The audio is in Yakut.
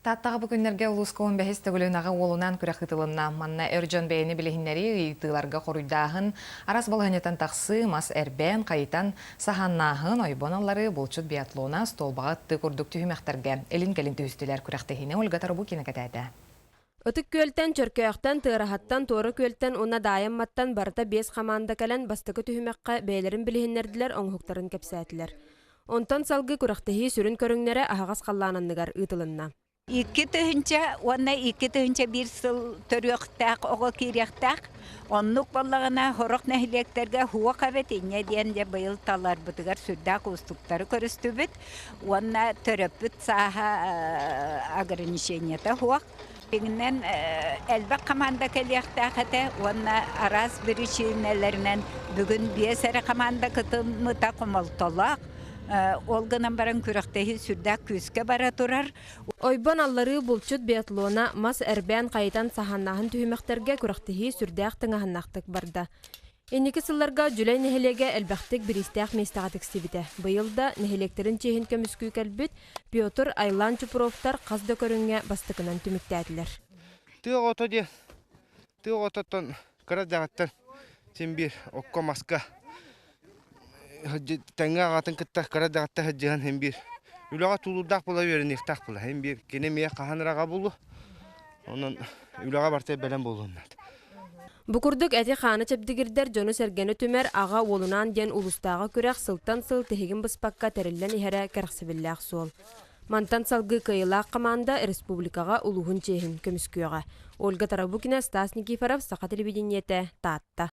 Тааттаҕа бу күннэргэ улууска уон бэһис төгүлүн аҕа уолунаан күрэх ыытылынна. Манна эр дьон бэйэни билиһиннэрии, ыйытыыларга хоруйдааһын, араас балаһыанньаттан тахсыы, мас эрбээн, хайытан, саһааннааһын, ойбон алларыы, булчут биатлона, остуолбаҕа ыттыы курдук түһүмэхтэргэ илин-кэлин түһүстүлэр. Күрэхтэһиини Ольга Тарабукина кэтээтэ. Ытык Күөлтэн, Чөркөөхтөн, Тыараһаттан, Туора Күөлтэн уонна Даайамматтан барыта биэс хамаанда кэлэн бастакы түһүмэххэ бэйэлэрин билиһиннэрдилэр, оҥоһуктарын кэпсээтилэр. Онтон салгыы күрэхтэһии сүрүн көрүҥнэрэ аһаҕас халлаан анныгар ыытылынна. 2000 уонна 2001 сыл төрүөхтээх оҕо киириэхтээх. Оннук буоллаҕына сорох нэһилиэктэргэ суох эбит инньэ диэн дьэ быйыл таларбытыгар сүрдээх уустуктары көрүстүбүт. Уонна төрөппүт сааһа ограничениета суох. Дьиҥинэн элбэх хамаанда кэлиэхтээх этэ уонна араас биричиинэлэринэн бүгүн биэс эрэ хамаанда кытыммыта хомолтолоох. Ол гынан баран күрэхтэһии сүрдээх күүскэ бара турар. Ойбон алларыы булчут биатлона мас эрбээн хайытан саһааннааһын түһүмэхтэргэ күрэхтэһии сүрдээх тыҥаһыннаахтык барда. Инники сылларга Дьүлэй нэһилиэгэ элбэхтик бириистээх миэстэҕэ тиксибитэ. Быйыл да нэһилиэктэрин чиэһин көмүскүү кэлбит Петр Айлан Чупровтар хас да көрүҥҥэ бастакынан түмүктээтилэр. Тыа оҕото диэн тыа оҕототтон кыра эрдэҕиттэн син биир окко маска тэҥҥэ аҕатын кытта кыра эрдэҕиттэн сылдьыһан син биир үлэҕэ тулуурдаах буола үөрэниэхтээх буола син биир кини эмиэ хаһан ыраҕа буолуо онон үлэҕэ барыта бэлэм буолуон наада. Бу курдук эти-хааны чэбдигирдэр дьону-сэргэни түмэр аҕа уолунаан диэн улуустааҕы күрэх сылтан сыл тиһигин быспакка тэриллэн иһэрэ кэрэхсэбиллээх суол. Мантан салгыы кыайыылаах хамаанда республикаҕа улууһун чиэһин көмүскүөҕэ. Ольга Тарабукина, Стас Никифоров, Саха телевидениетэ, Таатта.